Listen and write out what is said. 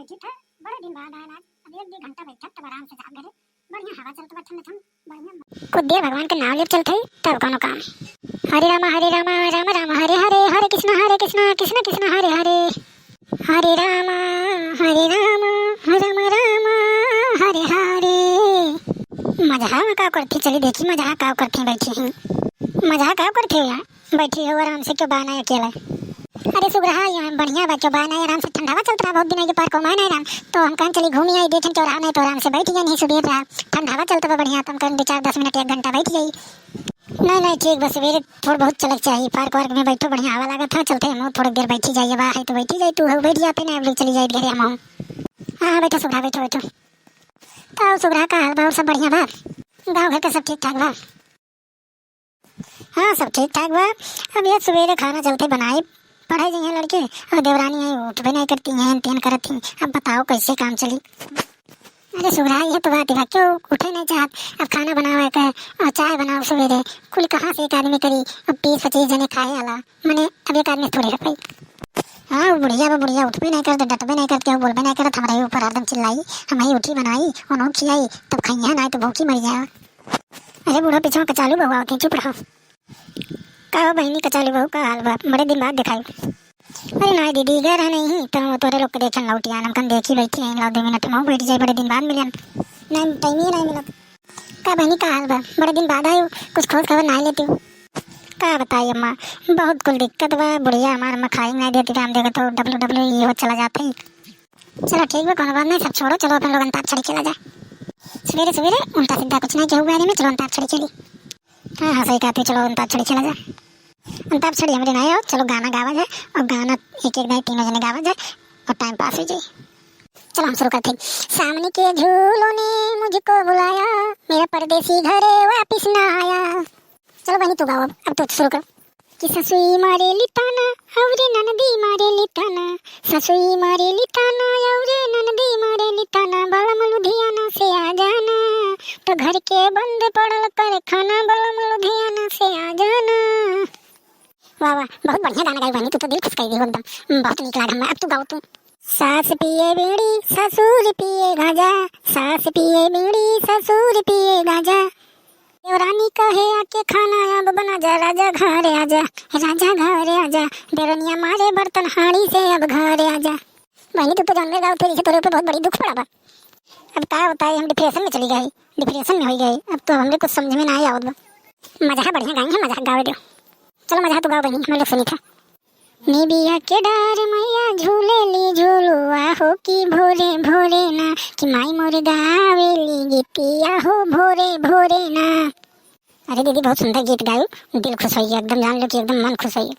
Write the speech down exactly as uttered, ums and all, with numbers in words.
ठीक है, बड़े दिन बाद आयल आज। अब एक दो घंटा बैठब तब आराम से जाब घरे। बढ़िया हवा चलत बा ठंड ठंड, बढ़िया। कुछ देर भगवान के नाम लेत चलत हई, तब कौनो काम। हरे रामा हरे रामा, राम राम हरे हरे, हरे कृष्णा हरे कृष्णा, कृष्णा कृष्णा हरे हरे। हरे रामा हरे रामा, राम रामा हरे हरे। मजहा का करती, चली देखी मजहा का करती बैठी हैं। मजहा का करती हो यार? बैठी हो आराम से, क्यों बाना अकेला? अरे सुगरहा, यहाँ बढ़िया बा, क्यों बाना आराम से, ठंडावा चलत रहा, बहुत दिन आगे पार्क में ना आराम, तो हम कहन चली घूमी आई, देखें क्यों रहा नहीं तो आराम से बैठ गए, नहीं सुबह रहा, ठंडावा चलत बा बढ़िया, तो हम कहन दो चार दस मिनट एक घंटा बैठ जाई। नहीं नहीं ठीक बा, सवेरे थोड़ा बहुत चलक चाहिए, पार्क वार्क में बैठो, बढ़िया हवा लागत है, चलते हम थोड़ी देर बैठी जाइए, बा है तो बैठी जाई, तू हो बैठ जाते ना, अब लोग चली जाए घरे हम। हाँ हाँ बैठो सुगरहा, बैठो बैठो। तो सुगरहा का हाल बा, और सब बढ़िया बा? गाँव घर का सब ठीक ठाक बा? हाँ, सब ठीक ठाक बा। अब ये सवेरे खाना चलते बनाए, पढ़े जइहें लड़के, और देवरानी आई, उठबे नहीं करती हैं, तेन करत ही। अब बताओ कैसे काम चली? अरे सुगरहा, ये तो बात है, क्यों उठे नहीं चाहत? अब खाना बनावे के, और चाय बनाओ सवेरे, कुल कहाँ से एक आदमी करी? अब बीस पच्चीस जने खाए वाला, मने अब एक आदमी थोड़े रह पाई। हाँ, वो बुढ़िया बा, बुढ़िया उठबे नहीं करत, डटबे नहीं करत, केहू बोलबे नहीं करत, हमरे ऊपर हरदम चिल्लाई, हम ही उठी बनाई, उन्हों खियाई, तब खइया नहीं तो भूखी मर जाए। अरे बूढ़ो, पीछे कचालू बहू आवत है, चुप रहो। का हो बहिनी कचालू बहू, का हाल बा? बड़े दिन बाद देखाई। अरे ना दीदी, गए रहे नहीं, तो तोरे लोग के देखे लौटी आन, हमकन देखी बैठी हैं, लाओ दो मिनट में बैठ जाए, बड़े दिन बाद मिले। नहीं, टाइम ही नहीं मिलत। का बहिनी, का हाल बा? बड़े दिन बाद आयो, कुछ खोज खबर नहीं लेती हो। का बताई अम्मा, बहुत कुल दिक्कत बा, बुढ़िया हमार अम्मा खाई नहीं देती, हम देखे तो डब्ल्यू डब्ल्यू ई हो चला जाते ही। चलो ठीक बा, कोनो बात नहीं, सब छोड़ो, चलो अपन लोग अंताक्षरी खेला जाए। सवेरे सवेरे उल्टा सीधा कुछ नहीं केहू बारे में, चलो अंताक्षरी खेली। हाँ हाँ सही कहती, चलो अंताक्षरी खेला जाए। अंताक्षरी हमरे नहीं आओ, चलो गाना गावा जाए, और गाना एक एक दाई तीनों जने गावा जाए, और टाइम पास हो जाए। चलो हम शुरू करते हैं। सामने के झूलों ने मुझको बुलाया, मेरा परदेसी घरे वापिस ना आया। चलो बहिनी तू गाओ अब, अब तू शुरू कर। कि ससुई मारेली ताना, अउरे ननदी मारेली ताना, ससुई मारेली ताना, अउरे ननदी मारेली ताना, बलम लुधियाना से आ जाना, तो घर के बंद पड़ल कारखाना, बलम लुधियाना से आ जाना। वाह वाह, बहुत बढ़िया गाना गाई बहिनी, तू तो दिल खुश कर दी एकदम, बहुत नीक लाग हमें। अब तू गाओ तू। सास पिए बीड़ी, ससुर पिए गांजा, सास पिए बीड़ी, ससुर पिए गांजा। देवरानी कहे आके खाना अब बना जा, राजा घरे आजा, राजा घरे आजा। देवरनिया मारे बर्तन हांडी से, अब घरे आजा। बहिनी, तू तो जानबे गाओ, तेरे से तोरे ऊपर बहुत बड़ी दुख पड़ा बा। अब का बताई, हम डिप्रेशन में चली गई, डिप्रेशन में हो गई। अब तो हमरे कुछ समझ में ना आवत बा। मजहा बढ़िया गाई है, मजहा गावे दो। चलो मजहा तू गाओ बहिनी, हम लोग सुनी था। निबिया के डार मैया झूलेली झूलुआ हो कि भोरे भोरे ना, कि माई मोर गावेली गीतिया हो भोरे भोरे ना। अरे दीदी, बहुत सुंदर गीत गायो, दिल खुश होइए एकदम, जान लो कि एकदम मन खुश होइए।